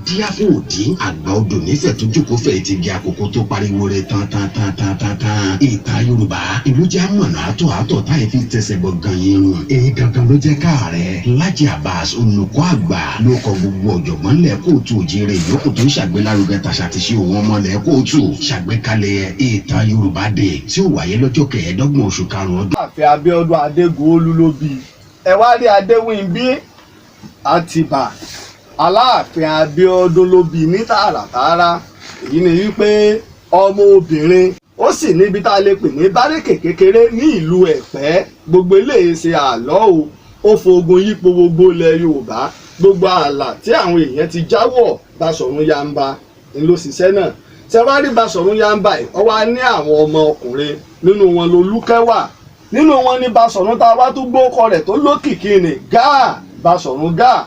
Díá fún òdì àgbà odò nífẹ̀ẹ́ tó jókòó fẹ̀yìntì gé àkókò tó pariwo rẹ̀ tán tán tán tán tán tán. Ìtàn Yorùbá ìlú jẹ́ àmọ̀nà àtọ̀ àtọ̀ táyé fi tẹsẹ̀ bọ̀ gan irun. Èyí gangan ló jẹ́ káàrẹ̀. Lájí Abbas, olùkọ́ àgbà, ló kọ gbogbo ọ̀jọ̀gbọ́n lẹ̀ kóòtù òjìrè ìyókù tó ń ṣàgbélárugẹ tàṣà àti ṣe òun ọmọ lẹ̀ kóòtù ṣàgbékalẹ̀ Ìtàn Yorùbá Day tí ó wáyé lọ́jọ́ 25 oṣù karùn-ún ọdún. Ààfin Abíọ́dún Adégúnolú ló bí i. Ẹ wá rí Adéwìnbí Àtìbà, Aláàfin Abíọ́dún ló bí ní tààràtààrà. Èyí ni wípé ọmọ obìnrin ó sì níbi tá a lè pè ní bárékè kékeré ní ìlú Ẹ̀pẹ́. Gbogbo eléyìí ṣe àlọ́ o. Ó fogun yípo gbogbo ilẹ̀ Yorùbá, gbogbo ààlà tí àwọn èèyàn ti jáwọ̀. Basọ̀run Yamba ń ló ṣiṣẹ́ náà. Ṣẹwárí Basọ̀run Yamba yìí, ó wá ní àwọn ọmọ ọkùnrin. Nínú wọn lolúkẹ́ wà, nínú wọn ní Basọ̀run tá a wá tún gbókọ rẹ̀ tó lókìkí ni Gáà. Basọ̀run Gáà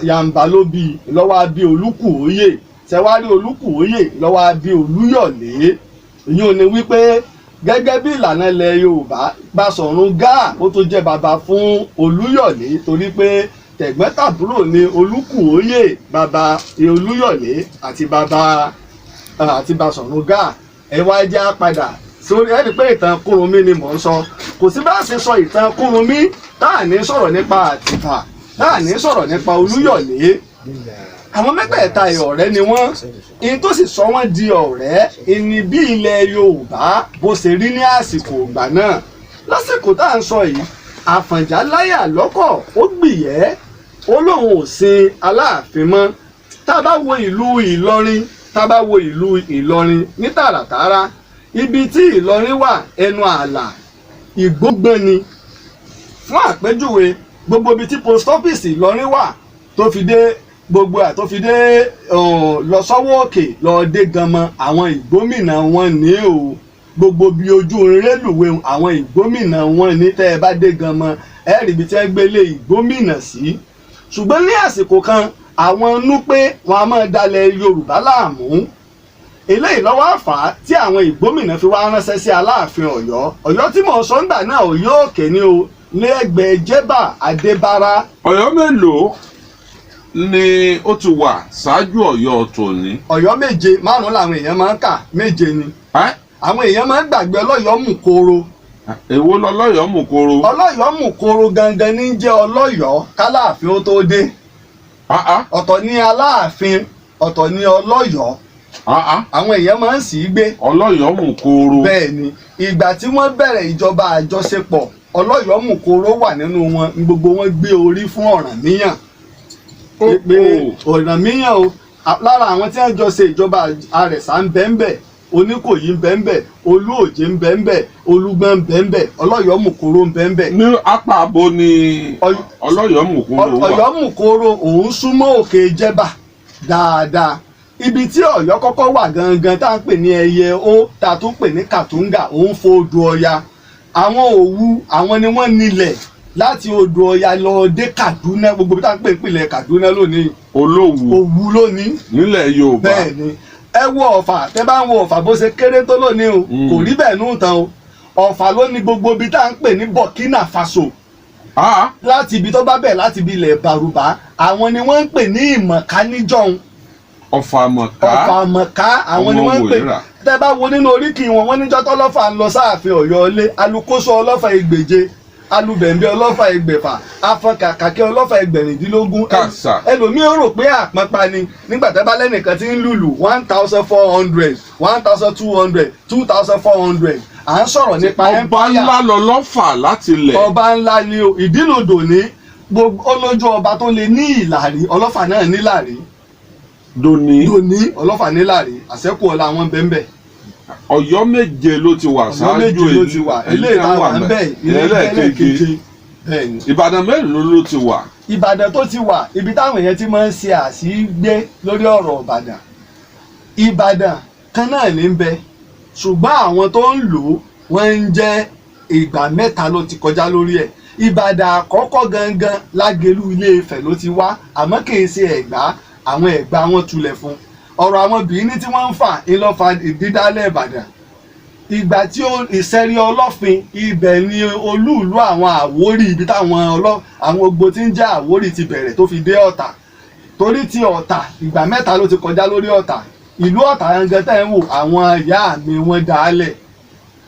Yamba ló bí i lọ́wọ́ á bí Olúkúòyè. Ṣẹwárí Olúkúòyè lọ́wọ́ á bí Olúyọ̀lé. Ìyẹn ò ní wípé gẹ́gẹ́ bí ìlànà ilẹ̀ Yorùbá, Basọ̀run Gáà ó tó jẹ́ bàbá fún Olúyọ̀lé, torí pé tẹ̀gbọ́n-tàbúrò ni Olúkúòyè, bàbá Olúyọ̀lé, àti bàbá àti Basọ̀run Gáà. Ẹ wá já padà sórí ẹni pé ìtàn Kúrúnmí ni mò ń sọ. Kò sí bá a ṣe sọ ìtàn Kúrúnmí tá à ní sọ̀rọ̀ nípa Àtìbà, tá à ní sọ̀rọ̀ nípa Olúyọ̀lé. Àwọn mẹ́tẹ̀ẹ̀ta ẹ̀ ọ̀rẹ́ ni wọ́n. In tó sì sọ wọ́n di ọ̀rẹ́ ìní bí ilẹ̀ Yorùbá bó ṣe rí ní àsìkò ìgbà náà. Lásìkò tá à ń sọ yìí, Àfọ̀njá láyà lọ́kọ̀, ó gbìyẹ́, ó lóun ò sin Aláàfin mọ́. Tá a bá wo ìlú Ìlọrin, tá a bá wo ìlú Ìlọrin ní tààràtààrà, ibi tí Ìlọrin wà, ẹnu ààlà ìgbógbọ́n ni. Fún àpèjúwe, gbogbo ibi tí post office Ìlọrin wà tó fi dé gbogbo ẹ̀ tó fi dé lọ sọ́wọ́ òkè lọ dé ganmọ, àwọn ìgbómìnà wọn ní o. Gbogbo bí ojú rélùwé, àwọn ìgbómìnà wọn ní. Tẹ́ ẹ bá dé ganmọ, ẹ rí ibi tí ẹ gbélé ìgbómìnà sí. Ṣùgbọ́n ní àsìkò kan, àwọn Núpé wọn a máa dalẹ̀ Yorùbá láàmú. Eléyìí lọ́wọ́ àfà tí àwọn ìgbómìnà fi wá ránṣẹ́ sí Aláàfin Ọ̀yọ́. Ọ̀yọ́ tí mò ń sọ ńgbà náà, Ọ̀yọ́ Òkè ni o, lẹ́gbẹ̀ẹ́ Jẹ́bà Adébára. Ọ̀yọ́ mélòó ni ó ti wà ṣáájú Ọ̀yọ́ tòní? Ọ̀yọ́ méje, márùn làwọn èèyàn máa ń kà, méje ni. Ẹ́? Àwọn èèyàn máa ń gbàgbé Ọlọ́yọ̀ọ́ Mùkoro. Èwo lọlọ́yọ̀ọ́ Mùkoro? Ọlọ́yọ̀ọ́ Mùkoro gangan ní jẹ́ Ọlọ́yọ̀ọ́ kálàáfin ó tó dé. Ah, ah, Ọ̀tọ̀ ní Aláàfin, ọ̀tọ̀ ní Ọlọ́yọ̀ọ́. Ah, ah. Àwọn èèyàn máa ń sì í gbé. Ọlọ́yọ̀ọ́ Mùkoro. Bẹ́ẹ̀ ni. Ìgbà tí wọ́n bẹ̀rẹ̀ ìjọba àjọṣepọ̀, Ọlọ́yọ̀ọ́ Mùkoro wà nínú wọn. Ní gbogbo wọn gbé orí fún Ọ̀rànmíyàn pé Ọ̀rànmíyàn o. Lára àwọn tí wọ́n jọ ṣe ìjọba, Àrẹ̀sà ń bẹ ń bẹ, Oníkòyí ń bẹ ń bẹ, Olúòjé ń bẹ ń bẹ, Olúgbọ́n ń bẹ ń bẹ, Ọlọ́yọ̀ọ́ Mùkoro ń bẹ ń bẹ. Ní apá abo ni Ọlọ́yọ̀ọ́ Mùkoro wà? Ọ̀yọ́ Mùkoro, òun súnmọ́ òkè Jẹ́bà dáadáa. Ibi tí Ọ̀yọ́ kọ́kọ́ wà gangan tá à ń pè ní ẹyẹ ó, tá a tún pè ní Kàtúngà, òun fo odò Ọya. Àwọn Òwu, àwọn ni wọ́n nílẹ̀ láti odò Ọya lọ dé Kaduna, gbogbo ibi tá à ń pè nípìnlẹ̀ Kaduna lónìí. Olówu. Òwu lónìí. Nílẹ̀ Yorùbá. Bẹ́ẹ̀ ni. Ẹ wo Ọ̀fà, tẹ́ bá ń wo Ọ̀fà bó ṣe kéré tó lónìí o, kò rí bẹ́ẹ̀ nù tán o. Ọ̀fà ló ní gbogbo ibi tá à ń pè ní Burkina Faso. Ah, Láti ibi tó bá bẹ̀, láti ibi ilẹ̀ Bàrùbá, àwọn ni wọ́n ń pè ní Ìmọ̀ká níjọ́un. Ọ̀fà Mọ̀ká. Ọ̀fà Mọ̀ká, àwọn ni Ọmọ wọ́n ń pè. Wòyíra. Tẹ́ bá wo nínú oríkì wọn, wọ́n níjọ́ tọ́lọ́fà ń lọ sáàfin Ọ̀yọ́ ilé, alukoso ọlọ́fà 800, alubẹ̀ǹbẹ̀ ọlọ́fà 600, afọkàkàkẹ́ ọlọ́fà 16. Kàṣà. Ẹlòmíín rò pé àpọ́npa ni. Nígbà tẹ́ bá lẹ́nìkan tí ń lùlù 1400, 1200, 2400, à ń sọ̀rọ̀ nípa Ọba empire. ńlá lọlọ́fà láti lẹ̀. Ọba ńlá ni o. Ìdílòdò ní gbogbo olójú ọba tó lè ní ìlàrí, ọlọ́fà náà nílàrí. Dòní. Dòní, ọlọ́fà nílàrí, àṣẹ́kù ọlá wọn bẹ́ẹ̀. Ọ̀yọ́ méje ló ti wà Ọ̀yọ́ ṣáájú. méje ló ti wà. Ilé ìta wà ń bẹ̀, ilé ẹlẹ́ẹ̀keje, bẹ́ẹ̀ ni. Ìbàdàn mélòó ló ti wà? Ìbàdàn tó ti wà, ibi táwọn èèyàn ti máa ń ṣe àṣìgbé lórí ọ̀rọ̀ Ìbàdàn, Ìbàdàn kan náà ní ń bẹ, ṣùgbọ́n àwọn tó ń lò ó, wọ́n ń jẹ́ ìgbà mẹ́ta ló ti kọjá lórí ẹ̀. Ìbàdàn àkọ́kọ́ gangan, Lágelú Ilé Ifẹ̀ ló ti wá, àmọ́ kì í ṣe Ẹ̀gbá. Àwọn Ẹ̀gbá wọn tulẹ̀ fún ọ̀rọ̀ àwọn Bìíní tí wọ́n ń fà ńlọ́fà dídálẹ̀ Ìbàdàn. Ìgbà tí ó Ìṣẹ́rí Ọlọ́fin, ibẹ̀ ni olúùlú àwọn Àwórì, ibi táwọn ọlọ́ àwọn ogbó tí ń jẹ́ Àwórì ti bẹ̀rẹ̀ tó fi dé Ọ̀tà. Torí ti Ọ̀tà, ìgbà mẹ́ta ló ti kọjá lórí Ọ̀tà. Ìlú Ọ̀tà gangan tẹ́ ń wò, àwọn ìyá mi wọ́n dálẹ̀.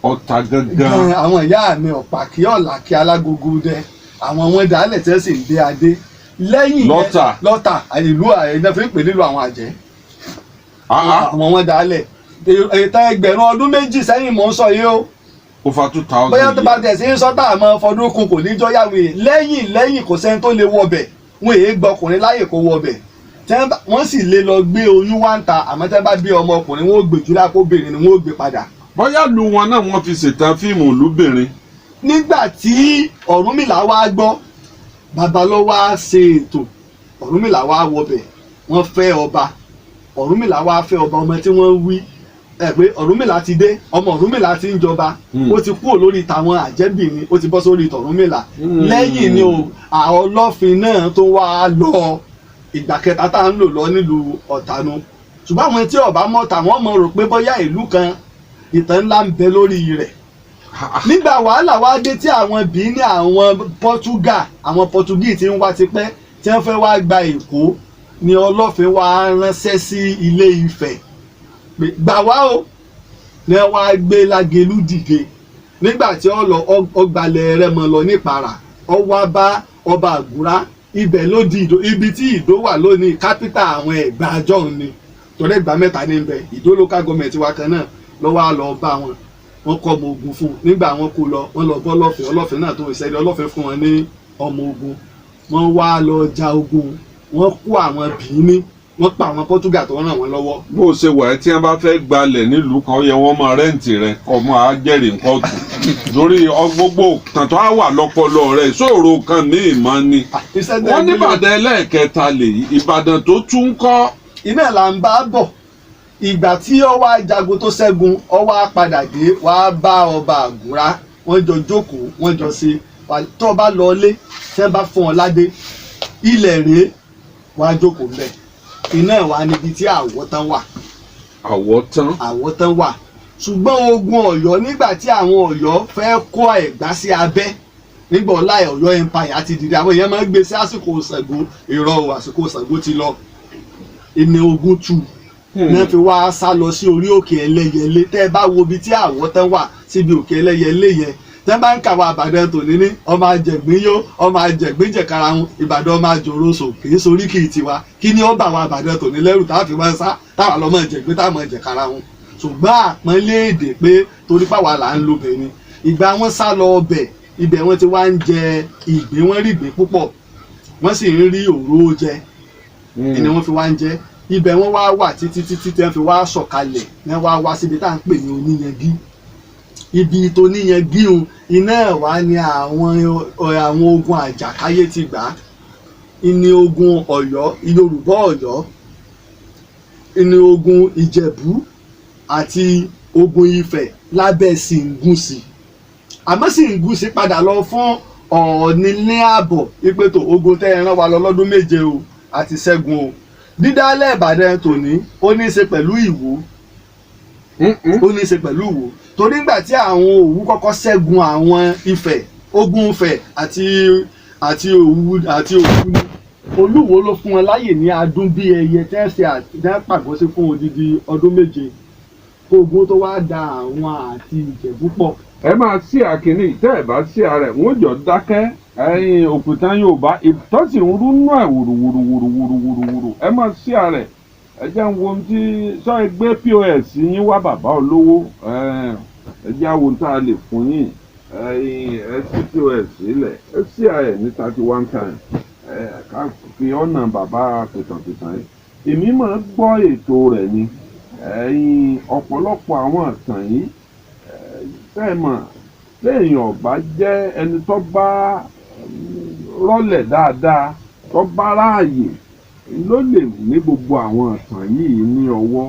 Ọ̀tà gangan? Gan, àwọn ìyá mi Ọ̀pàkí Ọ̀làkí Alágogo dẹ, àwọn wọn dálẹ̀ tẹ́ sì ń dé adé lẹ́yìn yẹn. Lọ́tà. Lọ́tà, ìlú àyẹ̀dẹ́ fi ń pè nílùú àwọn àjẹ́. Ah, ah, Àwọn wọn dálẹ̀ ìtàn 2000 sẹ́yìn mò ń sọ yìí o. Over 2,000 Bóyá tó bá tẹ̀ sí ń sọ tá a mọ fọdún kun kò ní jọ́yàwó yìí. Lẹ́yìn kò sẹ́ni tó lè wọbẹ̀, wọn èé gbọkùnrin láàyè kó wọbẹ̀. Wọ́n sì lè lọ gbé oyún wá ń ta, àmọ́ tẹ́ bá bí ọmọkùnrin, wọn ò gbé jùlá, kó obìnrin ni wọ́n ò gbé padà. Bóyá lu wọn náà wọ́n fi ṣètàn fíìmù olúbìnrin. Nígbà tí Ọ̀rúnmìlà wá gbọ́, bàbá ló wá ṣe ètò, Ọ̀rúnmìlà wá wọbẹ̀, wọ́n fẹ́ ọba. Ọ̀rúnmìlà wá fẹ́ ọba, ọmọ tí wọ́n wí ẹ pé Ọ̀rúnmìlà ti dé, ọmọ Ọ̀rúnmìlà ti ń jọba. Ó ti kúrò lórí tàwọn àjẹ́bìnrin, ó ti bọ́ sórí tọ̀rúnmìlà. Lẹ́yìn ni o àwọn Ọlọ́fin náà tó wá lọ. Ìgbà kẹta tá à ń lò lọ nílùú Ọ̀tànú. Ṣùgbọ́n àwọn tí ọba mọ́ta, wọ́n mọ̀ rò pé bóyá ìlú kan, ìtàn ńlá ń bẹ lórí rẹ̀. Nígbà wàhálà wá dé tí àwọn bíi ní àwọn Portugal, àwọn Portuguese ti ń wá tipẹ́, tí wọ́n fẹ́ wá gba Èkó, ni Ọlọ́fin wá ránṣẹ́ sí Ilé Ifẹ̀ pé gbà wá o, ní wọ́n wá gbé Lágelú dìde. Nígbà tí ó lọ, ọgbàlẹ̀ Rẹ́mọ lọ nípara, ó wá bá ọba Àgúrá, ibẹ̀ ló di Ìdó. Ibi tí Ìdó wà lónìí, capital àwọn Ẹ̀gbá àjọ̀hún ni, torí Ẹ̀gbá mẹ́ta ní bẹ. Ìdó local government wa kan náà ló wá lọ bá wọn. Wọ́n kọ́ ọmọ ogun fún un. Nígbà wọn kó lọ, wọ́n lọ bọ́ Ọlọ́fin. Ọlọ́fin náà tó ìṣẹ́lẹ̀, Ọlọ́fin fún wọn ní ọmọ ogun, wọ́n wá lọ ja ogun, wọ́n kó àwọn Bìíní, wọ́n pa àwọn Portugal tó ràn wọ́n lọ́wọ́. Bó o ṣe wà ẹ́, tí wọ́n bá fẹ́ gbalẹ̀ nílùú kan, ó yẹ wọ́n máa rent rẹ̀ kọ́ mọ́ á jẹ́rìí nǹkan tù lórí gbogbo tàn tó á wà lọ́pọlọ rẹ̀ ìṣòro kan ní ìmọ̀ ni. Iṣẹ́ tẹ́ Wọ́n gbé ní Ìbàdàn ẹlẹ́ẹ̀kẹta lèyí, Ìbàdàn tó tún kọ́. Iná là ń bá bọ̀. Ìgbà tí ó wá jagun tó ṣẹ́gun, ó wá padà dé wá bá ọba Àgúrá, wọ́n jọ jókòó, wọ́n jọ ṣe. Tó o bá lọ ilé tí wọ́n bá fún ọ ládé, ilẹ̀ rèé, wàá jókòó ńbẹ̀. Iná wà níbi tí Àwọ̀tán wà. Àwọ̀tán. Àwọ̀tán wà. Ṣùgbọ́n ogun Ọ̀yọ́, nígbà tí àwọn Ọ̀yọ́ fẹ́ kó Ẹ̀gbá sí abẹ́, nígbà ọlá Ọ̀yọ́ Empire ti dìde, àwọn èèyàn máa ń gbé sí àsìkò Ṣàngó. Ìrọ̀ o, àsìkò Ṣàngó ti lọ. Ìní ogun tù náà fi wá sá lọ sí orí òkè Ẹlẹ́yẹlé. Tẹ́ ẹ bá wo ibi tí Àwọ̀tán wà síbi òkè Ẹlẹ́yẹlé yẹn, tẹ́ bá ń kàwé Àbàdàn tòní ní ọmọ àjẹgbín yó, ọmọ àjẹgbín jẹ̀karahun, Ìbàdàn ọmọ àjòròsò, kì í sorí kì í tiwa. Kí ni ó bà wá Àbàdàn tòní lẹ́rù tá a fi máa ń sá táwa lọ́mọ ìjẹ̀gbín táwọn ọmọ jẹ̀karahun? Ṣùgbọ́n àpọ́nlé èdè pé torí pàwa là ń lo bẹ̀ ni. Ìgbà wọn sá lọ ọbẹ̀, ibẹ̀ wọ́n ti wá ń jẹ ìgbín, wọ́n rí ìgbín púpọ̀, wọ́n sì ń rí òró jẹ, ni wọ́n fi wá ń jẹ. Ibẹ̀ wọ́n wá wà títí títí tí wọ́n fi wá sọ̀kalẹ̀, ní wọ́n wá wá síbi tá à ń pè ní Oníyangí. Ibi tó níyangí un, iná ẹ̀ wá ní àwọn ogun àjàkáyé ti gbà á. Ìní ogun Ọ̀yọ́, Yorùbá Ọ̀yọ́, ìní ogun Ìjẹ̀bú àti ogun Ifẹ̀ lábẹ́ Sìngúsì. Àmọ́ Sìngúsì padà lọ fún Ọ̀ọ̀ni ní ààbọ̀ ìpètò ogun tẹ́ ẹ rán wa lọ lọ́dún 7 o, àti ṣẹ́gun o. Dídálẹ̀ Ìbàdàn tòní, ó ní í ṣe pẹ̀lú Ìwó. Ó ní í ṣe pẹ̀lú Ìwó torí nígbà tí àwọn Òwu kọ́kọ́ ṣẹ́gun àwọn Ifẹ̀, ogun Ifẹ̀ àti Òwu ni Olúwo ló fún wọn láyè ní adún bí ẹyẹ tẹ́ ṣe àtẹ́ pàgọ́ sí fún odidi ọdún 7 kó ogun tó wá da àwọn àti Ìjẹ̀bú pọ̀. Ẹ máa sí àkíní tẹ́ ẹ bá sí ààrẹ wọ́n jọ dákẹ́. Ẹ̀yin òkúta Yorùbá ìtọ́sí ń rúnú ẹ̀ wùrùwùrùwùrùwùrùwùrù, ẹ máa sí ààrẹ. Ẹ jẹ́ ń wo ohun tí sọ ẹ gbé POS yín wá, bàbá olówó. Ẹ jẹ́ àwọn ohun tá a lè fún yín. Ẹ̀yin ẹ sí POS sílẹ̀, ẹ sí ààrẹ ní 31 times. Ẹ ká fi ọ̀nà bàbá pìtànpìtàn yìí. Èmi máa gbọ́ ètò rẹ̀ ni. Ẹ̀yin ọ̀pọ̀lọpọ̀ àwọn ìtàn yìí tẹ́ ẹ mọ̀, téèyàn ọ̀bá jẹ́ ẹni tó bá rọ́lẹ̀ dáadáa, tó bá ráàyè, ló lè ní gbogbo àwọn ìtàn yìí ní ọwọ́.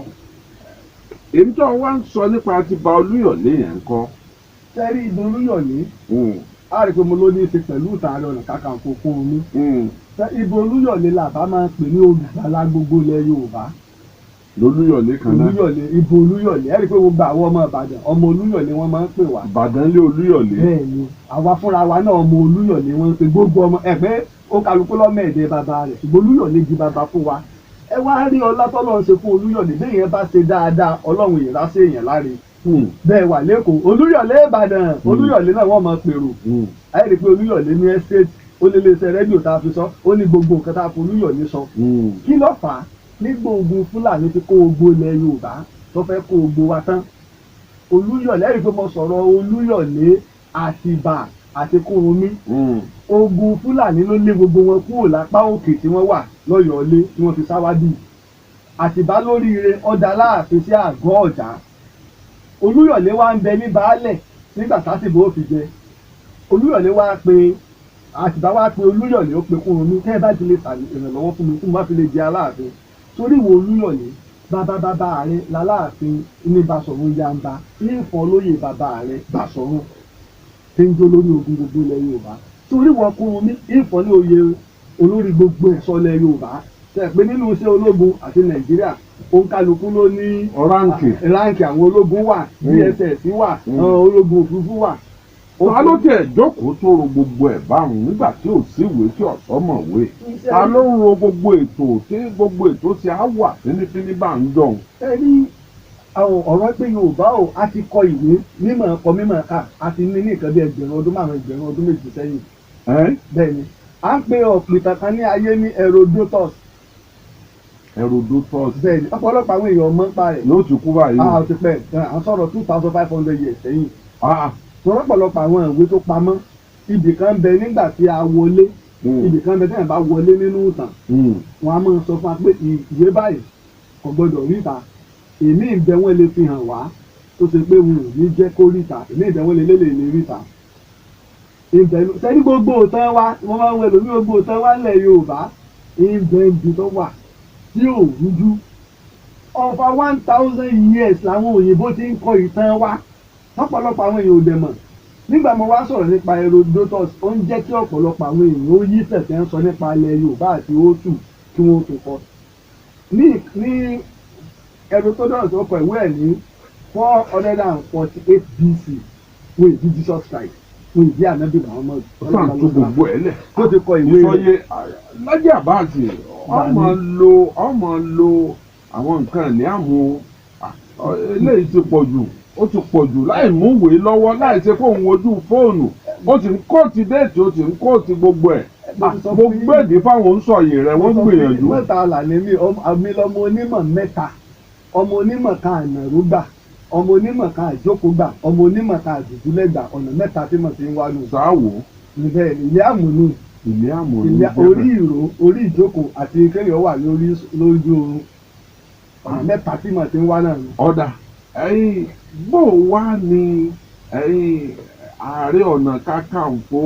Èyí tó wá ń sọ nípa ti ba Olúyọ̀lé yẹn ń kọ́. Tẹ́rí ibi Olúyọ̀lé, a rí i pé mo ló ní í ṣe pẹ̀lú ìtàn Ààrẹ Ọ̀nà Kakanfò fún omi. Ibi Olúyọ̀lé làbá máa ń pè ní olùgbàlà gbogbo ilẹ̀ Yorùbá. Lolúyọ̀lé kan náà. Olúyọ̀lé, ibo Olúyọ̀lé. Ẹ rí i pé gbogbo àwọn ọmọ Ìbàdàn, ọmọ Olúyọ̀lé wọ́n máa ń pè wá. Ìbàdàn lé Olúyọ̀lé. Bẹ́ẹ̀ ni, àwa fúnra wa náà ọmọ Olúyọ̀lé wọ́n ń pè gbogbo ọmọ ẹ pé Ó kálukú lọ́mọ ẹ̀dẹ̀ bàbá rẹ̀, ṣùgbọ́n Olúyọ̀lé di bàbá fún wa. Ẹ wá rí ọlá tọ́lọ́run ṣe fún Olúyọ̀lé. Bí èèyàn bá ṣe dáadáa, Ọlọ́run ìrásí èèyàn láre. Bẹ́ẹ̀ wà lẹ́kọ̀ọ́, Olúyọ̀lé Ìbàdàn, Olúyọ̀lé náà wọ́n máa pèrò. Ayé rí i pé Olúyọ̀lé ní estate, ó lé iléeṣẹ́ rédíò tá a fi sọ, ó ní gbogbo nǹkan tá a fi Olúyọ̀lé sọ. Kí ló fà á? Nígbà ogun Fúlàní ti kó ogbó ilẹ̀ Yorùbá, tó fẹ́ kó ogbó wa tán, Olúyọ̀lé, ẹ̀rí pé mo sọ̀rọ̀ Olúyọ̀lé, Àtìbà àti Kúrúnmí. Ogun Fúlàní ló lé gbogbo wọn kúrò lápá òkè tí wọ́n wà lọ́yọ̀ọ́lé, tí wọ́n fi sáwádìí. Àtìbá lóríire, ọ̀dà láàfin sí àgọ́ ọ̀jà. Olúyọ̀lé wá ń bẹ ní baálẹ̀ nígbà tásìbò ó fi jẹ. Olúyọ̀lé wá pé Àtìbá, wá pé Olúyọ̀lé, ó pe Kúrúnmí: "Tẹ́ ẹ bá ti lè ṣàlè ìrànlọ́wọ́ fún mi, tí mo bá fi lè jẹ Aláàfin, torí ìwọ Olúyọ̀lé, bàbá bàbá rẹ láláàfin ní Basọ̀run Yamba, ìfọ̀ lóye bàbá rẹ Basọ̀run tí ń jó lórí ogun gbogbo ilẹ̀ Yorùbá. Torí ìwọ Kúrúnmí, ìfọ̀ ní oyè olórí gbogbo ẹ̀ṣọ́ ilẹ̀ Yorùbá." Tẹ̀ pé nínú iṣẹ́ ológun àti Nàìjíríà, òǹkàlùkù ló ní rank. Rank. Àwọn ológun wà, DSS wà, ológun òfurufú wà. Ta ló tiẹ̀ jókòó tó ro gbogbo ẹ̀ báwọn nígbà tí ò síwèé, tí ọ̀sọ́ mọ̀wé? Ta ló ń ro gbogbo ètò tí gbogbo ètò ti á wà fínífíní bá ń dọ̀hún? Ẹ rí àwọn ọ̀rọ̀ pé Yorùbá o, a ti kọ ìwé mímọ̀, kọ mímọ̀ ká, a ti ní ní nǹkan bí 5,000 ọdún, 2,007 ọdún sẹ́yìn. Bẹ́ẹ̀ ni, à ń pe ọ̀pìtàn kan ní ayé ní Herodotus. Herodotus. Bẹ́ẹ̀ ni, ọ̀pọ̀lọpọ̀ àwọn èèyàn mọ̀ nípa rẹ̀. Yóò ti kú báyìí. Ah, ó ti pẹ́. À ń sọ̀rọ̀ 2500 years sẹ́yìn. Ah, tọ́lọ́pọ̀lọpọ̀ àwọn ìwé tó pamọ́, ibì kan bẹ nígbà tí a wọlé, ibì kan bẹ tẹ́yìn bá wọlé nínú ìtàn, wọn a máa sọ fún wa pé ìwé báyìí kò gbọdọ̀ ríta. Èmi ìbẹ̀ wọ́n lè fi hàn wá tó ṣe pé wọn ò ní jẹ́ kó ríta. Èmi ìbẹ̀ wọ́n lè lè lè ríta. Ìbẹ̀ sẹ́ni gbogbo òtán wa, wọ́n máa ń wẹ̀ lómi, gbogbo òtán wa ńlẹ̀ Yorùbá, ìbẹ̀ ibi tó wà tí ò rújú. Over 1000 years làwọn òyìnbó ti ń kọ ìtàn wa, lọ́pọ̀lọpọ̀ àwọn èèyàn ò dẹ̀ mọ̀. Nígbà mo wá sọ̀rọ̀ nípa Herodotus, ó ń jẹ́ kí ọ̀pọ̀lọpọ̀ àwọn èèyàn ó yí tẹ̀tẹ̀ ń sọ nípa ilẹ̀ Yorùbá àti Òtù kí wọ́n tó kọ ní Herodotus. Ó kọ ìwé ẹ̀ ní 448 BC, wọ́n ìbí Jesus Christ, wọ́n ìbí Ànábì Muhammad. Ó sàn tó gbogbo ẹ̀ lẹ̀. Tó ti kọ ìwé rẹ̀. Ìsọyé Lájí Àbáàsì, ọmọ lo ọmọ lo àwọn nǹkan ní àmú eléyìí ti pọ̀ jù, ó ti pọ̀ jù, láì mú ìwé lọ́wọ́, láì ṣe kó òun wojú fóònù, ó ti ń quote date, ó ti ń quote gbogbo ẹ̀. Mo gbèdé fáwọn oníṣọ̀yè rẹ̀, wọ́n gbìyànjú. Mẹ́ta là ní mí. Àmì lọmọ onímọ̀ mẹ́ta: ọmọ onímọ̀ kan ànàró gbà, ọmọ onímọ̀ kan àjókòó gbà, ọmọ onímọ̀ kan àdùdúlẹ̀ gbà. Ọ̀nà mẹ́ta tí mo ti ń wá nù. Sáwò. Bẹ́ẹ̀ ni, ilé àmúnú. Ilé àmọ̀ ní ilé orí ìró, orí ìjókòó àti kéèyàn wà lórí lójú oorun. Ọ̀nà mẹ́ta tí mo ti ń wá náà nù. Ọ̀dà, ẹ̀yin bó wá ní ẹ̀yin Ààrẹ Ọ̀nà Kakanfò,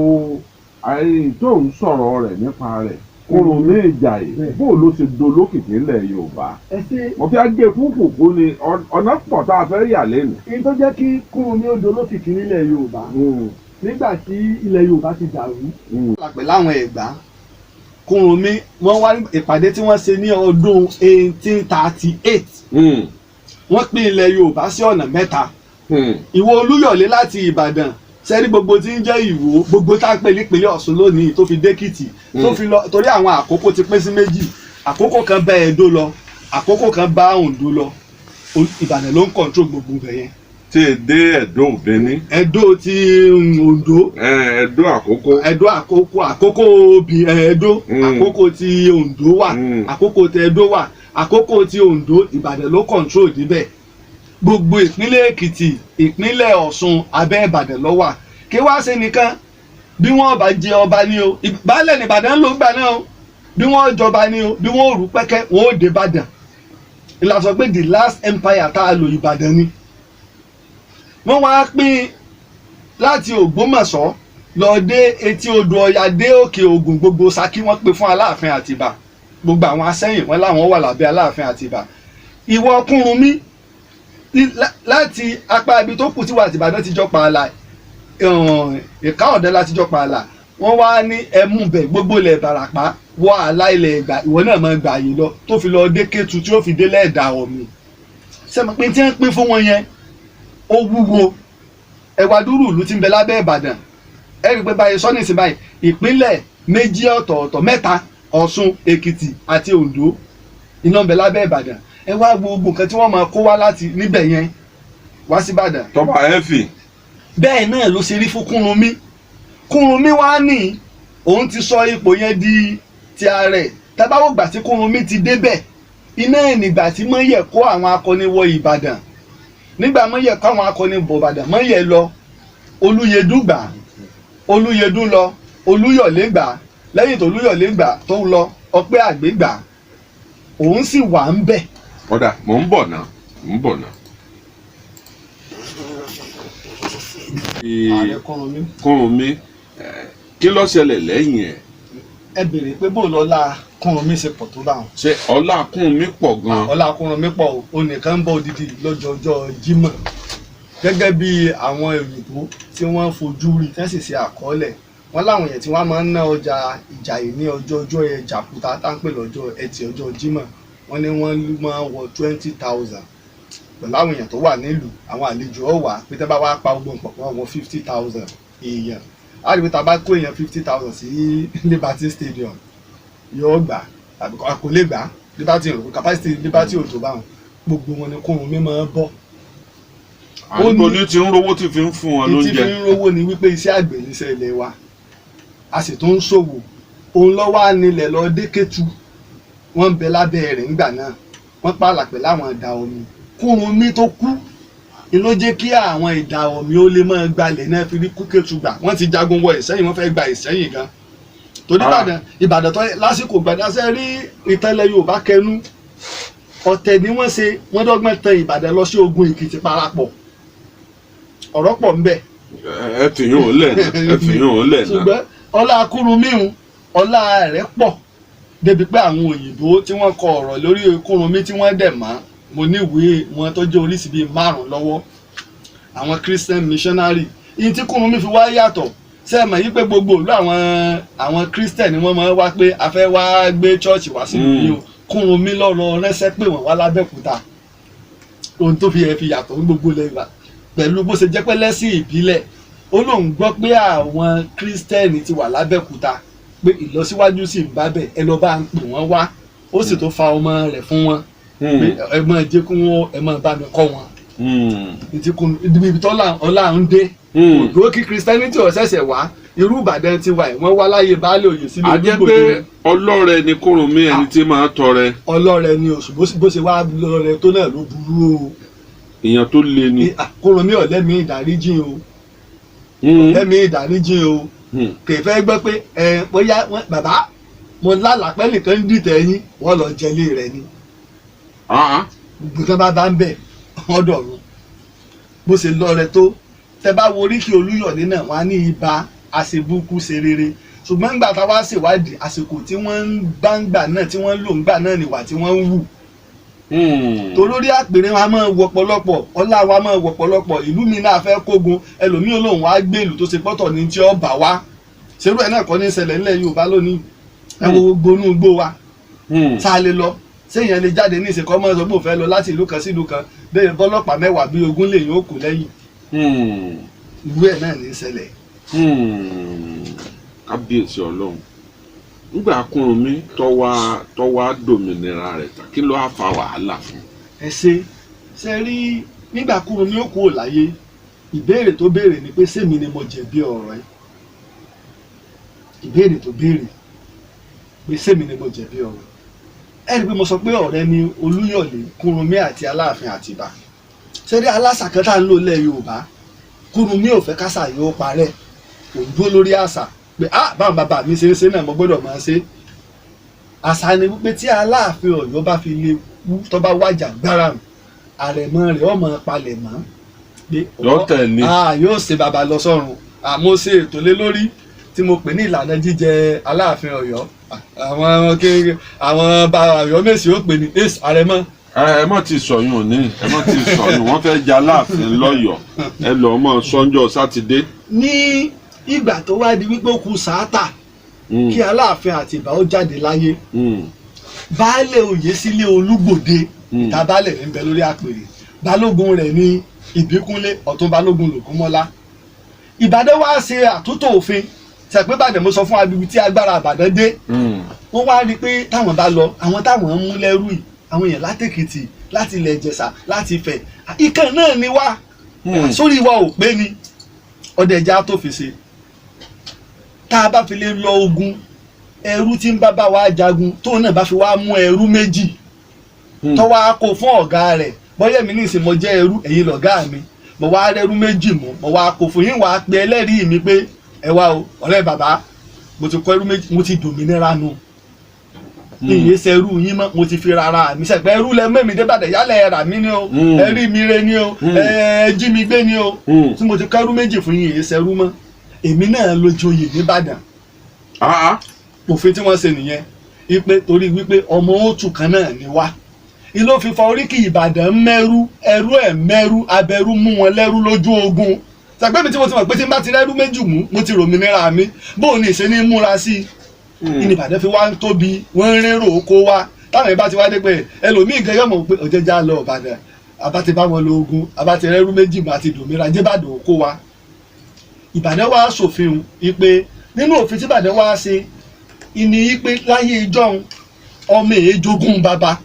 ẹ̀yin tó ń sọ̀rọ̀ rẹ̀ nípa rẹ̀, Kúrúnmí Ìjàyè, bó ló ṣe dolókìkí ilẹ̀ Yorùbá? Ẹ ṣe. Mo fi á gé kúkúkú ni, ọ̀nà pọ̀ tá a fẹ́ yà lẹ́nu. Kí tó jẹ́ kí Kúrúnmí ó dolókìkí nílẹ̀ Yorùbá, nígbà tí ilẹ̀ Yorùbá ti dàrú pẹ̀lú àwọn Ẹ̀gbá, Kúrúnmí, wọ́n wá ìpàdé tí wọ́n ṣe ní ọdún 1838. Wọ́n pín ilẹ̀ Yorùbá sí ọ̀nà mẹ́ta. Ìwọ Olúyọ̀lé láti Ìbàdàn, sẹ́rí gbogbo tí ń jẹ́ Ìwó, gbogbo tá a pè nípínlẹ̀ Ọ̀ṣun lónìí, tó fi dÉkìtì, tó fi lọ, torí àwọn àkókò ti pín sí méjì: àkókò kan bá Ẹdó lọ, àkókò kan bá Oǹdó lọ. Ìbàdàn ló ń control gbogbo ibẹ̀ yẹn. Tí ì dé Ẹ̀dó Benin. Ẹdó ti Oǹdó. Ẹ̀dó Àkókò. Ẹdó Àkókò, Àkókò obì Ẹdó. Àkókò ti Oǹdó wà, àkókò ti Ẹdó wà, àkókò ti Oǹdó. Ìbàdàn ló control débẹ̀. Gbogbo ìpínlẹ̀ Èkìtì, ìpínlẹ̀ Ọ̀ṣun, abẹ́ Ìbàdàn ló wà. Kí wá ṣe nìkan, bí wọ́n bá jẹ ọba ní o, baálẹ̀ ní Ìbàdàn ló ń gbà náà o, bí wọ́n jọba ní o, bí wọ́n rú pẹ́kẹ́, wọ́n ó dé Ìbàdàn. Ìlà sọ pé the last empire tá a lò, Ìbàdàn ni. Wọ́n wá pín láti Ògbómọ̀ṣọ́ lọ dé etí odò Ọya, dé Òkè Ògùn, gbogbo Ṣakí, wọ́n pè fún Aláàfin Àtìbà. Gbogbo àwọn Asẹ́yìn, wọn láwọn wà lábẹ́ Aláàfin Àtìbà. Ìwọ Kúrúnmí, láti apá ibi tó kù tí wà Àtìbàdàn ti jọ pààlà, Ìka Ọ̀dẹ́ láti jọ pààlà, wọ́n wá ní ẹmú bẹ̀, gbogbo ilẹ̀ Ìbàràpá wọ àlà ilẹ̀ Ẹ̀gbá, ìwọ náà máa gbà yìí lọ, tó fi lọ dé Kétu, tí ó fi dé lẹ́ẹ̀dà Ọ̀mì. Sẹ́mi pé tí wọ́n pín fún wọn yẹn, ó wúwo. Ẹwà dúró ìlú tí ń bẹ lábẹ́ Ìbàdàn. Ẹ rí i pé báyìí sọ́nìsì báyìí, ìpínlẹ̀ Méjì ọ̀tọ̀ọ̀tọ̀, mẹ́ta, Ọ̀ṣun, Èkìtì àti Oǹdó, iná ń bẹ lábẹ́ Ìbàdàn. Ẹ wá gbogbo nǹkan tí wọ́n máa kó wá láti níbẹ̀ yẹn wá sí Ìbàdàn. Tọ́ba ẹ̀fì. Bẹ́ẹ̀ náà ló ṣe rí fún Kúrúnmí. Kúrúnmí wá ní òun ti sọ ipò yẹn di ti ààrẹ. Tábàwọ̀ gbà tí Kúrúnmí ti débẹ̀, iná ẹ̀ nígbà tí Mọ́yẹ̀ kó àwọn akọni wọ Ìbàdàn. Nígbà Mọ́yẹ̀ kó àwọn akọni bọ̀ Ìbàdàn, Mọ́yẹ̀ lọ, Olúyẹdùn gbà, Olúyẹdùn lọ, Olúyọ̀lé gbà. Lẹ́yìn tó Olúyọ̀lé gbà tó lọ, Ọpẹ́ Àgbẹ̀ gbà, òun sì wà ń bẹ̀. Ọ̀dà, mò ń bọ̀ náà, mò ń bọ̀ náà. Ààrẹ Kúrúnmí. Kúrúnmí, kí ló ṣẹlẹ̀ lẹ́yìn ẹ̀? Ẹ béèrè pé bó lọ́lá Kúrúnmí ṣe pọ̀ tó báwọn. Ṣé ọlá Kúrúnmí pọ̀ gan-an? Ọlá Kúrúnmí pọ̀ o. Onìkan ń bọ̀ odidi lọ́jọ́jọ́ Jímọ̀, gẹ́gẹ́ bí àwọn òyìnbó tí wọ́n fojú rí, tí wọ́n sì ṣe àkọọ́lẹ̀ wọ́n láwọn èèyàn tí wọ́n máa ń ná ọjà Ìjàyè ní ọjọ́ ọjọ́ Jàkúta tá ń pè lọ́jọ́ Ẹtì, ọjọ́ Jímọ̀, wọ́n ní wọ́n máa ń wọ 20,000 pẹ̀lú àwọn èèyàn tó wà nílùú, àwọn àlejò ọ̀wà pé tẹ́ bá wá pa gbogbo nǹkan pọ̀, wọ́n 50,000 èèyàn. Á rí pé tá a bá kó èèyàn 50,000 sí Liberty Stadium, yóò gbà tàbí kò lè gbà. Liberty rò capacity Liberty ò tó báwọn. Gbogbo wọn ni Kúrúnmí máa ń bọ́. Àdúgbò ní ti ń rówó tí fi ń fún wọn Ìtí fi lóúnjẹ. ń rówó ni wípé iṣẹ́ àgbẹ̀ níṣẹ́ ilé wa, a sì tún ń ṣòwò. Òun lọ́wọ́ á nílẹ̀ lọ dékẹ́tù, wọ́n ń bẹ lábẹ́ rẹ̀ ńgbà náà, wọ́n pààlà pẹ̀lú àwọn ìdá omi. Kúrúnmí tó kú ni ló jẹ́ kí àwọn ìdá omi ó lè máa gbalẹ̀ náà fi rí Kúkẹ́tù gbà. Wọ́n ti jagun wọ Ìsẹ́yìn, wọ́n fẹ́ gba Ìsẹ́yìn gan torí Ìbàdàn tó lásìkò gbàdásẹ́ rí ìtẹ́lẹ̀ Yorùbá kẹnu ọ̀tẹ̀ ni wọ́n ṣe, wọ́n dọ́gbọ́n tẹ Ìbàdàn lọ sí ogun Èkìtì parapọ̀. Ọ̀rọ̀ pọ̀ ńbẹ. Ẹ fi yún òun lẹ̀ náà, ẹ fi yún òun lẹ̀ náà. Ṣùgbọ́n ọlá Kúrúnmí ń ọlá rẹ̀ pọ̀ débi pé àwọn òyìnbó tí wọ́n kọ ọ̀rọ̀ lórí Kúrúnmí tí wọ́n dẹ̀ mọ́, mo ní ìwé wọn tó jẹ́ oríṣi bíi márùn-ún lọ́wọ́, àwọn Christian missionary. Ìyí tí Kúrúnmí fi wá yàtọ̀, ṣé ẹ mọ̀ yí pé gbogbo ìlú àwọn Christian ni wọ́n máa ń wá pé a fẹ́ wá gbé church wá sínú yìí o. Kúrúnmí lọ́rọ̀ ránṣẹ́ pé wọ́n wá lábẹ́òkúta. Ohun tó fi ẹ̀ fi yàtọ̀ ní gbogbo ilẹ̀ Yorùbá pẹ̀lú bó ṣe jẹ́ pé lẹ́sìn ìbílẹ̀, ó lóun gbọ́ pé àwọn Christian ti wà lábẹ́òkúta, pé ìlọsíwájú sì ń bá bẹ̀, ẹ lọ bá ń pè wọ́n wá. Ó sì tó fa ọmọ rẹ̀ fún wọn pé ẹ máa jẹ́ kí wọ́n ẹ máa bá mi kọ́ wọn. Ibi tó ọlá ń dé òdúró kí Christianity ó ṣẹ̀ṣẹ̀ wá irú Ìbàdàn ti wà ẹ̀, wọ́n wá láyé baálé òye sílé. A jẹ́ pé ọlọ́rẹ ni Kúrúnmí, ẹni tí máa tọrẹ. Ọlọ́rẹ ni oṣù, bó ṣe wá lọ́rẹ tó náà ló burú o. Èèyàn tó le ni. Kúrúnmí ọ̀lẹ́mí ìdáríjìn o, ọ̀lẹ́mí ìdáríjìn o. Kì í fẹ́ gbọ́ pé ẹ bóyá bàbá mo lálàpẹ́ nìkan ń dìtẹ̀ yín, wọ́n lọ jẹlé rẹ̀ ni. Gbogbo tán bá bá ń bẹ̀ wọ́n dọ̀run. Bó ṣe lọ́rẹ tó, tẹ bá wo oríkì Olúyọ̀lé náà, wọ́n á ní ibà àṣebúkú ṣe rere. Ṣùgbọ́n nígbà tá a wá ṣèwádìí, àsìkò tí wọ́n ń bá ń gbà náà, tí wọ́n ń lò ń gbà náà nìwà tí wọ́n ń wù. Torórí àpèrè wa máa wọ pọ̀lọpọ̀, ọlá wa máa wọ pọ̀lọpọ̀. Ìlú mi náà fẹ́ kógun, ẹlòmíì olóhùn wa gbé ìlú tó ṣe pọ́tọ̀ ní tí ó bà wá. Ṣerú ẹ̀ náà kọ́ ní ṣẹlẹ̀ ńlẹ̀ Yorùbá lónìí. Ẹ wo gbogbo inú igbó wa tá a lè lọ, séèyàn lè jáde ní ìsìnkọ́ mọ́ sọ pé òun fẹ́ lọ láti ìlú kan sí ìlú kan bẹ́ẹ̀, bọ́lọ́pàá mẹ́wàá bí ogún lè yóò kù lẹ́yìn. Ìlú ẹ̀ náà ní ṣẹlẹ̀. Kábíyèsí Ọlọ́run! Nígbà Kúrúnmí tọ́wá dòmìnira rẹ̀ tán, kí ló á fa wàhálà fún? Ẹ ṣe rí, nígbà Kúrúnmí ó kúrò láyé, ìbéèrè tó béèrè ni pé sèmi ni mo jẹ̀bi ọ̀rọ̀ ẹ̀. Ìbéèrè tó béèrè pé sèmi ni mo jẹ̀bi ọ̀rọ̀ ẹ̀. Rí i pé mo sọ pé ọ̀rẹ́ ni Olúyọ̀lé, Kúrúnmí àti Aláàfin Àtìbà. Ṣe rí aláṣà kan tá à ń lò lẹ̀ Yorùbá, Kúrúnmí ò fẹ́ kásà yóò parẹ́. Òun dúró lórí àṣà pé ah, báwọn bàbá mi ṣe ń ṣe náà mo gbọ́dọ̀ máa ṣe. Àṣà ni wípé tí Aláàfin Ọ̀yọ́ bá fi lè kú, tó bá wájà gbára, àrẹ̀mọ rẹ̀ ọmọ palẹ̀ mọ́ pé Yóò tẹ̀lé. Ah, yóò ṣe bàbá lọ sọ́run. Àmọ́ ṣe ètò lé lórí tí mo pè ní ìlànà jíjẹ Aláàfin Ọ̀yọ́. Àwọn kékeré, àwọn bá Ọ̀yọ́ Mèsì ó pè ní ace àrẹ̀mọ. Ẹ mọ̀ ti sọ̀yún ní, ẹ mọ̀ ti sọ̀yún. Wọ́n fẹ́ jẹ Aláàfin lọ́yọ̀ọ́, ẹ lọ́ọ́ mọ̀ sọ́njọ́ Sátidé. Ní ìgbà tó wá di wípé ó kù sáátà kí Aláàfin Àtìbà ó jáde láyé, baálé oyè sílé Olúgbòde, ìta baálé ní bẹ lórí àpèrè, balógun rẹ̀ ní Ìbíkúnlé, ọ̀tún balógun lògúnmọ́lá. Ìbàdàn wá ṣe àtúntò òfin. Ṣàpé Ìbàdàn, mo sọ fún abibi tí agbára Ìbàdàn dé. Wọ́n wá rí i pé táwọn bá lọ, àwọn táwọn ń mú lẹ́rú yìí, àwọn èèyàn látèkìtì, láti ilẹ̀ Ìjẹ̀ṣà, láti Ifẹ̀, ìkan náà ni wá sórí wa ò pé ni ọdẹ ẹja tó fi ṣe. Tá a bá fi lè lọ ogun, ẹrú tí ń bá bá wa jagun, tóun náà bá fi wá mú ẹrú méjì tó wá kó fún ọ̀gá rẹ̀, bọ́yẹ̀ mi nísìn mo jẹ́ ẹrú, ẹ̀yin lọ̀gá mi, mo wá rẹ́rú méjì mú, mo wá kó fún yín, wàá pe ẹlẹ́rìí mi pé ẹ wá o, ọ̀rẹ́ bàbá, mo ti kó ẹrú méjì, mo ti dòmìnira nu, ìyẹn ṣerú yín mọ́, mo ti fi rárá mi sẹ̀pẹ́ ẹrú lẹ mẹ́mi débàdàn, yálẹ̀ ẹ rà mí ni o, ẹ rí mi re ni o, ẹ jí mi gbé ni o, tí mo ti kẹ́rú méjì fún yín, ìyẹn ṣerú mọ́, èmi náà ló joyè nìbàdàn. Òfin tí wọ́n ṣe nìyẹn, wípé torí wípé ọmọ òtù kan náà ni wá, ìlú fífa oríkì Ìbàdàn mẹ́rú, ẹrú ẹ̀ mẹ́rú, abẹ́rú mú wọn lẹ́rú lójú ogun. Sàgbé mi tí mo ti mọ̀ pé tí n bá ti rẹ́rú méjì mú, mo ti ròmìnira mi, bóun ní ìṣe ní múra sí i ní Ìbàdàn fi wá ń tóbi, wọ́n ń rérò oko wá. Táwọn ìbá ti wá dé pé ẹlòmíì gan yọ̀mọ̀ pé òjẹjá lọ Ìbàdàn, àbá ti bá wọn lọ ogun, àbá ti rẹ́rú méjì mú àti dòmìnira, jébàdàn oko wa. Ìbàdàn wá ṣòfin wípé nínú òfin tí Ìbàdàn wá ṣe ìní wípé láyé ìjọ́un, ọmọ èé jogún bàbá.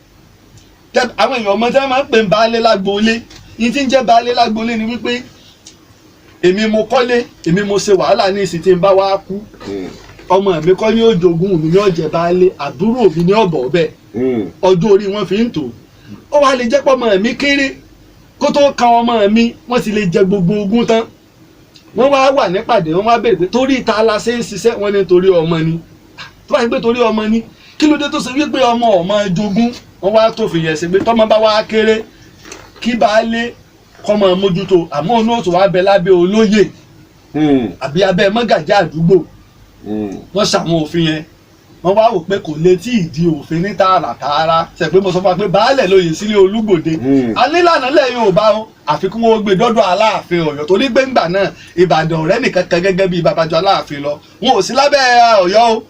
Àwọn èèyàn ọmọ tí wọ́n máa ń pè ń baálé lágboolé yìí, tí ń jẹ́ baálé lágboolé ni wípé èmi mo kọ́lé, èmi mo ṣe wàhálà ní ìsìn, tí n bá wá kú, ọmọ mi kọ́ ní ó jogún mi, ní ó jẹ baálé, àbúrò mi ní ọ̀bọ̀ ọbẹ̀. Ọjọ́ orí wọn fi ń tò ó. Wá lè jẹ́ pé ọmọ mi kéré, kó tó kan ọmọ mi, wọ́n ti lè jẹ gbogbo ogún tán. Wọ́n wá wà nípàdé, wọ́n wá béèrè pé torí ta la ṣe ń ṣiṣẹ́? Wọ́n ní torí ọmọ ni. Tó bá yẹ pé torí ọmọ ni, kí ló dé tó ṣe wípé ọmọ ọmọ jogún? Wọ́n wá tó fi yẹn ṣe pé tọ́mọ bá wá kéré, kí baálé kọ́mọ mójútó, àmọ́ òun náà tó wá bẹ lábẹ́ olóyè àbí abẹ́ mọ́gàjí àdúgbò. Wọ́n ṣàwọn òfin yẹn, wọ́n wá wò pé kò lè tí ì di òfin ní tààràtààrà. Ṣe pé mo sọ fún wa pé baálẹ̀ lóye sílé Olúgbòde alílànà lẹ̀ Yorùbá o, àfikún wọn gbé dọ́dọ̀ Aláàfin Ọ̀yọ́, torí gbẹ́ngbà náà Ìbàdàn ọ̀rẹ́ nìkan kan gẹ́gẹ́ bíi babajọ Aláàfin lọ, wọn ò sí lábẹ́ Ọ̀yọ́ o.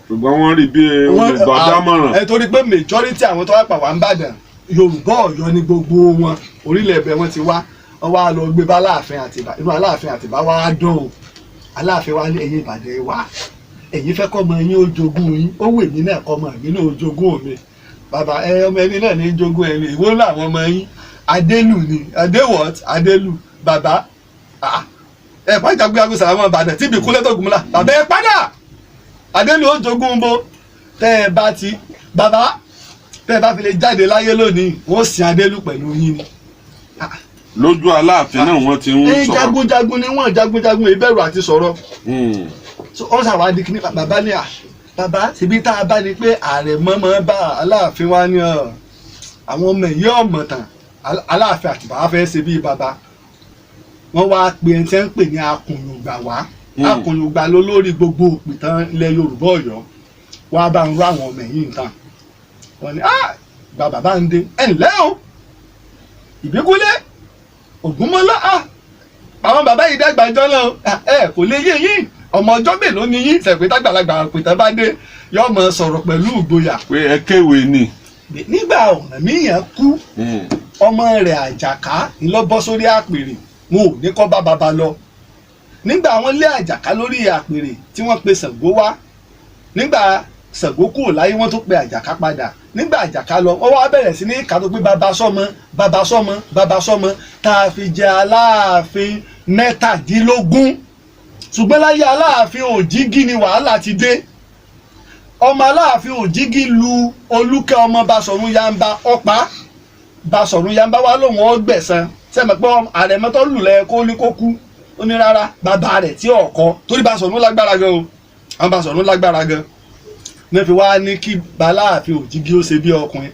Ṣùgbọ́n wọ́n rí bí olùgbàdámọ̀ràn. Ẹ torí pé majority àwọn tó wá pa wá ń bàdàn, Yorùbá Ọ̀yọ́ ni gbogbo wọn, orílẹ̀ ẹ̀bẹ̀ wọn ti wá. Wọ́n wá lọ gbé bá Aláàfin Àtìbà. Inú Aláàfin Àtìbà wá dùn o. Aláàfin wá ní, ẹ̀yin Ìbàdàn wá, ẹ̀yin fẹ́ kọ́ ọmọ yín ó jogún yín, ó wù mí náà kọ́ ọmọ mi náà ó jogún mi. Bàbá ẹ, ọmọ ẹni náà ní jogún ẹni. Ìwọ làwọn ọmọ yín, Adélù ni Adé what Adélù. Bàbá ẹ pàjáwìrì agbèsè àwọn Ìbàdàn tí ìbíkúlẹ̀ tó gùnmọ́lá. Bàbá ẹ padà, Adélù ó jogún bó tẹ́ ẹ bá ti, bàbá, tẹ́ ẹ bá fi lè jáde láyé lónìí, wọ́n sin Adélù pẹ̀lú yín ni. Lójú Aláàfin náà wọ́n ti ń sọ̀rọ̀. Jagunjagun ni wọ́n, jagunjagun ìbẹ̀rù àti sọ̀rọ̀. Wọ́n ṣàwádìí kí ní bàbá ní à bàbá síbi tá a bá ní pé ààrẹ mọ́mọ́ bá Aláàfin wá ní àwọn ọmọ yìí ọmọ tán. Aláàfin àti bàbá fẹ́ ṣe bíi bàbá, wọ́n wá pe ẹni tí wọ́n ń pè ní Akùnyùngbà wá. Akùnyùngbà ló lórí gbogbo òpìtàn ilẹ̀ Yorùbá Ọ̀yọ́, wá bá ń rú àwọn ọmọ yìí nǹkan. Wọ́n ní gba bàbá ń dé, ẹ̀ ǹlẹ́ o, Ìbíkúnlé Ògúnmọ́lá, àwọn bàbá yìí dàgbà jọ náà, ẹ kò lè yé yín, ọmọ ọjọ́ mélòó ni yín? Sẹ̀pẹ́ tàgbàlagbà òpìtàn bá dé, yóò mọ sọ̀rọ̀ pẹ̀lú ìgboyà. Pé ẹ kéwèé ni. Nígbà Ọ̀rànmíyàn kú, ọmọ rẹ̀ Àjàká ńlọ bọ́ sórí àpèrè, wọn ò ní kọ́ bá baba lọ. Nígbà wọn lé Àjàká lórí àpèrè, tí wọ́n pe Ṣàngó wá, nígbà Ṣàngó kúrò láyé, wọ́n tún pe Àjàká padà. Nígbà Àjàká lọ, wọ́n wá bẹ̀rẹ̀ sí ní kàtó pé baba sọ́mọ, baba sọ́mọ, baba sọ́mọ, tá a fi jẹ Aláàfin 17. Ṣùgbọ́n láyé Aláàfin Òjìgí ni wàhálà ti dé. Ọmọ Aláàfin Òjìgí lu Olúkẹ́ ọmọ Basọ̀run Yamba ọ̀pá. Basọ̀run Yamba wá lóun ó gbẹ̀san. Sẹ́mi pé àrẹ̀mọ tó lù lẹ́ kó ní kó kú, ó ní rárá, bàbá rẹ̀ tí ọ̀kọ́ torí Basọ̀run lágbára gan o, àwọn Basọ̀run lágbára gan ní fi wá ní kí Baláàfin Òjìgí ó ṣe bí ọkùnrin.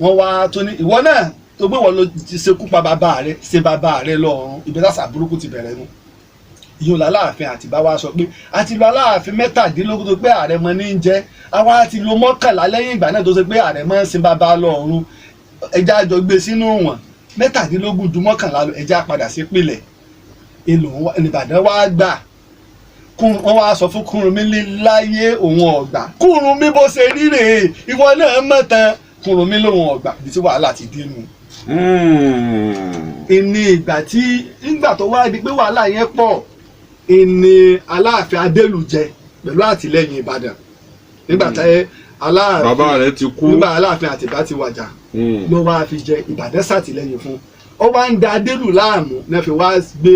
Wọ́n wá tó ní ìwọ náà tó gbé wọn lọ ti ṣekú pa bàbá rẹ̀, ṣe bàbá rẹ̀ lọ́run. Ibi tásà burúkú ti bẹ̀rẹ̀ nu. Ìyóò làláàfin Àtìbá wa sọ pé a ti lo Aláàfin 17 tó pé àrẹ̀mọ ní í jẹ́, àwa ti lo 11 lẹ́yìn ìgbà náà tó ṣe pé àrẹ̀mọ ń sin bàbá lọ́run. Ẹja àjọ gbé sínú wọn, 17 ju 11 lọ, ẹja padà sí pìlẹ̀. Èlò Ìbàdàn wá gbà, wọ́n wá sọ fún Kúrúnmí láyé òun ọ̀gbà. Kúrúnmí, bó ṣe rí rèé, ìwọ náà mọ̀ tán. Kúrúnmí lòun ọ̀gbà, ibi tí wàhálà ti dé nu. Ìní ìgbà tí nígbà tó wá di pé wàhálà yẹn pọ̀. Ìní Aláàfin Adélù jẹ pẹ̀lú àtìlẹ́yìn Ìbàdàn nígbà táyé Aláàfin, Bàbá rẹ̀ ti kú. nígbà Aláàfin Àtìbá ti wàjà ló wá fi jẹ. Ìbàdàn ṣàtìlẹ́yìn fún, ó wá ń da Adélù láàmú náà, fi wá gbé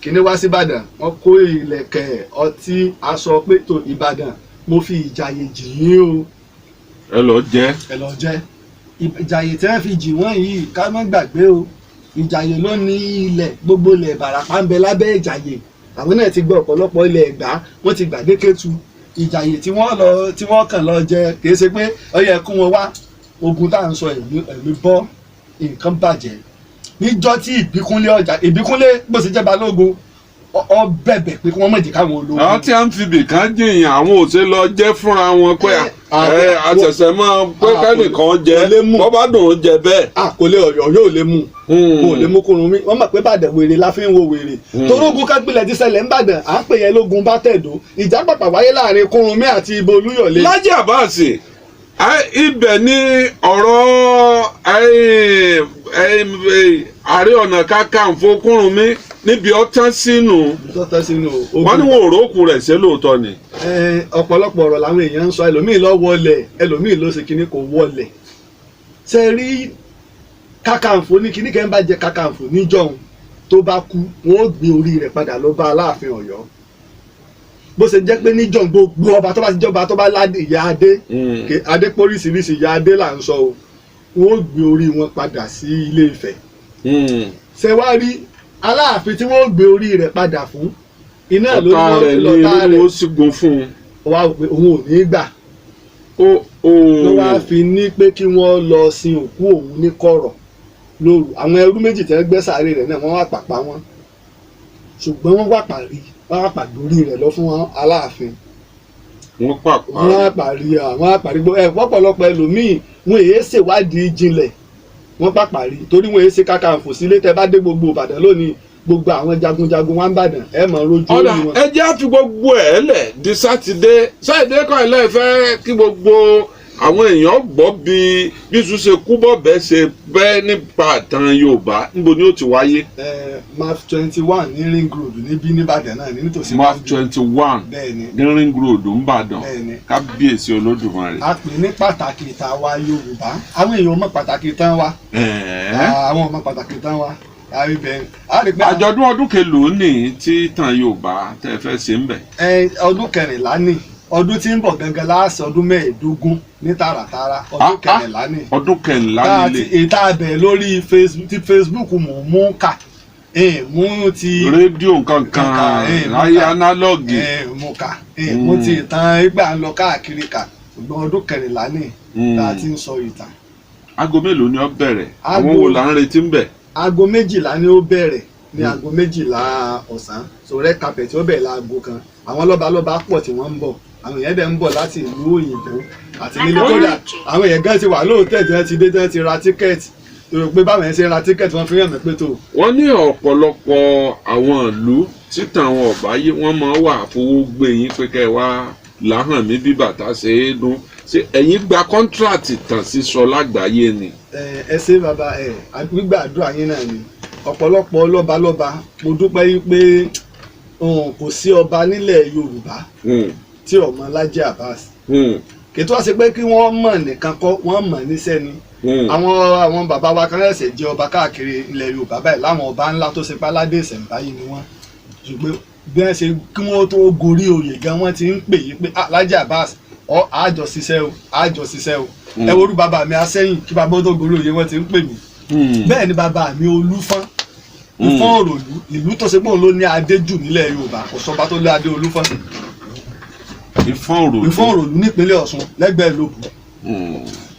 kíní wá síbàdàn. Wọ́n kó ìlẹ̀kẹ̀, ọtí, aṣọ pé tó Ìbàdàn, mo fi ìjàyè jì yín o. Ẹ lọ jẹ. Ẹ lọ jẹ. Ìjàyè tí wọ́n fi jì wọ́n yìí, ká má gbàgbé o, ìjàyè ló ní ilẹ̀, gbogbo ilẹ̀ Ìbàràpá ń bẹ lábẹ́ ìjàyè. Àwọn náà ti gbọ́ ọ̀pọ̀lọpọ̀ ilẹ̀ Ẹ̀gbá, wọ́n ti gbàdé Kétu. Ìjàyè tí wọ́n lọ, tí wọ́n kàn lọ jẹ, kì í ṣe pé ó yẹ kó wọn wá ogun tá à ń sọ. Ẹ̀mí bọ́, nǹkan bàjẹ́ níjọ́ tí Ìbíkúnlé ọjà. Ìbíkúnlé bó ṣe jẹ́ balógun, ó bẹ̀bẹ̀ pé kí wọ́n má jẹ́ káwọn ológun. Àwọn tí a ń fi bìkan jìyàn, àwọn ò ṣe lọ jẹ́ fúnra wọn pé ẹ àṣẹ̀ṣẹ̀ máa pé kẹ́nìkan jẹ kò lè mú. Bọ́ bá dùn ún jẹ bẹ́ẹ̀. A kò lè, Ọ̀yọ́ yóò lè mú, kò lè mú kúrun mi. Wọ́n mọ̀ pé Ìbàdàn, wèrè la fi ń wo wèrè. Torógun kápilẹ̀ ti ṣẹlẹ̀ ńbàdàn, à ń pè yẹn lógun bá tẹ̀dó. Ìjà pàpà wáyé láàrin Kúrúnmí àti Ibo Olúyọ̀lé. Lájí Àbáàsì, ibẹ̀ ni ọ̀rọ̀ Ààrẹ Ọ̀nà Kakanfò Kúrúnmí níbi ọtán sínú. Tọ́tọ́ sínú ogun. Wọ́n ní wọn ò rókù rẹ̀, ṣé lóòótọ́ ni? Ọ̀pọ̀lọpọ̀ ọ̀rọ̀ làwọn èèyàn ń sọ. Ẹlòmíì ló wọlẹ̀, ẹlòmíì ló ṣe kinní, kò wọlẹ̀. Ṣe rí Kakanfò ní kinní kẹ́ ń bá jẹ Kakanfò níjọ́un, tó bá kú, wọn ó gbé orí rẹ̀ padà lọ bá Aláàfin Ọ̀yọ́. Bó ṣe jẹ́ pé níjọ́un, gbogbo ọba tó bá ti jọba, tó bá ládé, ìyá adé, adé póríṣiríṣi, ìyá adé là ń sọ o, wọn ó gbé orí wọn padà sí Ilé Ifẹ̀. Ṣe wá rí Aláàfin tí wọ́n ó gbé orí rẹ̀ padà fún iná ló Ọ̀tá ní rẹ̀ ní ọ̀tá ló rẹ̀ sì gun fún un. Wá wò pé òun ò ní í gbà. Ó ó Ló wá fi ní pé kí wọ́n lọ sin òkú òun ní kọ̀rọ̀ lóru. Àwọn ẹrú méjì tẹ́ gbẹ́ sàárè rẹ̀ náà, wọ́n wá pàpà wọn, ṣùgbọ́n wọ́n wá pàrí, wọ́n wá pàdórí rẹ̀ lọ fún Aláàfin. Wọ́n pàpà. Wọ́n wá pàrí, àwọn àpàrí gbọ́ ẹ. Pọ̀pọ̀lọpọ̀ ẹlòmíì, wọn èé ṣèwádìí jinlẹ̀. Wọ́n pàpàrí torí wọn èé ṣe Kàkànfò sílé. Tẹ́ bá dé gbogbo Ìbàdàn lónìí, gbogbo àwọn jagunjagun wa ń bàdàn, ẹ mọ̀ rojú Ọ̀dà, orí wọn. ẹ jẹ́ àfi gbogbo ẹ̀ lẹ̀ di Sátidé. Sátidé kọ́ ẹ̀ lẹ́ẹ̀fẹ́ kí gbogbo àwọn èèyàn gbọ́ bí bísú ṣe kú, bọ́ọ̀bẹ ṣe bẹ́ nípa ìtàn Yorùbá. Níbo ni ó ti wáyé? March 21 ní Ring Road níbí nìbàdàn náà ní nítòsí. March 21 Bẹ́ẹ̀ ni. ní Ring Road ńbàdàn. Bẹ́ẹ̀ ni. Kábíyèsí Olódùmarè. A pè ní pàtàkì ìtàn wa Yorùbá. Àwọn èèyàn mọ̀ pàtàkì ìtàn wa. Àwọn ọmọ pàtàkì ìtàn wa àrí bẹ́ẹ̀ a rí pé. Àjọ̀dún ọdún kelòó ní tí ìtàn Yorùbá tẹ́ fẹ́ ṣe ń bẹ̀? Ọdún 14 ní. Ọdún tí ń bọ̀ gangan láàṣẹ ọdún 15 ní tààràtààrà. Ọdún 14 ní. Ọdún 14 Tá a nílé. Èyí tá a bẹ̀rẹ̀ lórí Facebook, ti Facebook mò ń mú kà, mú ti rédíò nǹkan kan. Nǹkan, Ayé analogue. Mú kà, mú ti ìtàn ìgbà ń lọ káàkiri kà, ṣùgbọ́n ọdún 14 ní tá a ti ń sọ ìtàn. Aago mélòó ni ó bẹ̀rẹ̀? Àwọn wo là ń retí ń bẹ̀? Aago 12 ni ó bẹ̀rẹ̀, ní aago 12 ọ̀sán. So red carpet ó bẹ̀rẹ̀ láago 1. Àwọn lọ́balọ́ba pọ̀ tí wọ́n ń bọ̀. Àwọn èèyàn dẹ̀ ń bọ̀ láti ìlú òyìnbó àti nílé. Kódà àwọn èèyàn gan ti wà lóòótẹ́ tí wọ́n ti dé, tí wọ́n ti ra tíkẹ́ẹ̀tì, tó pé báwọn yẹn ṣe ń ra tíkẹ́ẹ̀tì, wọ́n fi hàn mí pé tó. Wọ́n ní ọ̀pọ̀lọpọ̀ àwọn ìlú títàn àwọn ọ̀bá yìí, wọ́n máa wà fowó gbé yín pé kẹ́ ẹ wá làhàn mí bí bàtà ṣe é dún. Ṣé ẹ̀yin gba contract tàn sísọ lágbàáyé ni? Ẹ ṣé bàbá. Ẹ gbígbà àdúrà yín náà ni. Ọ̀pọ̀lọpọ̀ lọ́balọ́ba, mo dúpẹ́ yín pé kò sí ọba nílẹ̀ Yorùbá tí ọmọ Lájí Abbas. Kì í tó wá sí pé kí wọ́n mọ̀ nìkan kọ́, wọ́n mọ̀ níṣẹ́ ni. Àwọn bàbá wa kan ṣẹ̀ṣẹ̀ jẹ́ ọba káàkiri ilẹ̀ Yorùbá báyìí, láwọn ọba ńlá tó ṣe páládé ìṣẹ̀ǹbáyé ni wọ́n, ṣùgbọ́n bí wọ́n ṣe kí wọ́n tó gorí oyè gan, wọ́n ti ń pè yí pé, "Ah, Lájí Abbas, ọ àjọ ṣiṣẹ́ o, àjọ ṣiṣẹ́ o." Ẹ worú bàbá mi Asẹ́yìn, kí bàbá tó gorí oyè, wọ́n ti ń pè mí. Bẹ́ẹ̀ ni bàbá mi Olúfọ́n, Ìfọ́n Òròlú, ìlú tó ṣe pé òun ló ní adé jù nílẹ̀ Yorùbá. Kò sọba tó lé adé Olúfọ́n. Ìfọ́n Òròlú. Ìfọ́n Òròlú nípínlẹ̀ Ọ̀ṣun, lẹ́gbẹ̀ẹ́ Lóbù.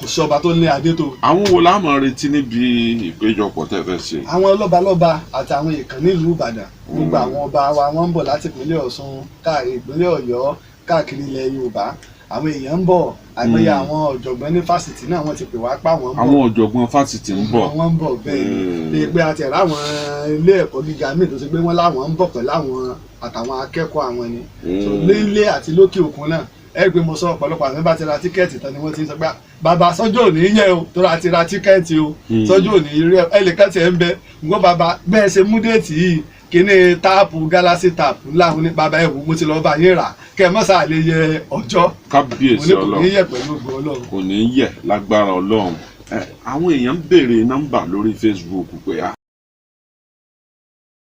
Kò sí ọba tó ní adé tó. Àwọn wo la máa retí níbi ìpéjọpọ̀ tẹ́ fẹ́ ṣe? Àwọn lọ́balọ́ba àti àwọn èèkàn nílùú Ìbàdàn, gbogbo àwọn ọba wa, wọ́n ń bọ̀ láti ìpínlẹ̀ Ọ̀ṣun, káàkiri ìpínlẹ̀ Ọ̀yọ́, káàkiri ilẹ̀ Yorùbá. Àwọn èèyàn ń bọ̀ àìmọye. Àwọn ọ̀jọ̀gbọ́n ní fásitì náà, wọ́n ti pè wá pa wọ́n ń bọ̀. Àwọn ọ̀jọ̀gbọ́n fásitì ń bọ̀. Wọ́n ń bọ̀, bẹ́ẹ̀ ni. Bí pé a ti rà àwọn ilé ẹ̀kọ́ gíga míì tó ṣe pé wọ́n láwọn ń bọ̀ pẹ̀lú àwọn àtàwọn akẹ́kọ̀ọ́ àwọn ni. So nílé àti lókè òkun náà, ẹ rí i pé mo sọ, ọ̀pọ̀lọpọ̀ àwọn bá ti ra tíkẹ́ẹ̀tì tán ni wọ́n ti ń sọ pé, "Bàbá, sọ́jọ́ òní yẹ o, tó ra ti ra tíkẹ́ẹ̀tì o." Sọ́jọ́ òní rí ẹ lè kẹ́tì ẹ̀ ń bẹ ǹgbọ́n bàbá bẹ́ẹ̀ ṣe mú date yìí. Kíní tap, Galaxy Tab ńlá ní bàbá ẹ̀ wò, mo ti lọ bá yín rà, kẹ́ ẹ mọ́ sáà lè yẹ ọjọ́ mo Kábíyèsí ní kò ní Ọlọ́run. yẹ pẹ̀lú ògo Ọlọ́run. Kò ní yẹ̀ lágbára Ọlọ́run. Àwọn èèyàn ń béèrè nọ́mbà lórí Facebook pé a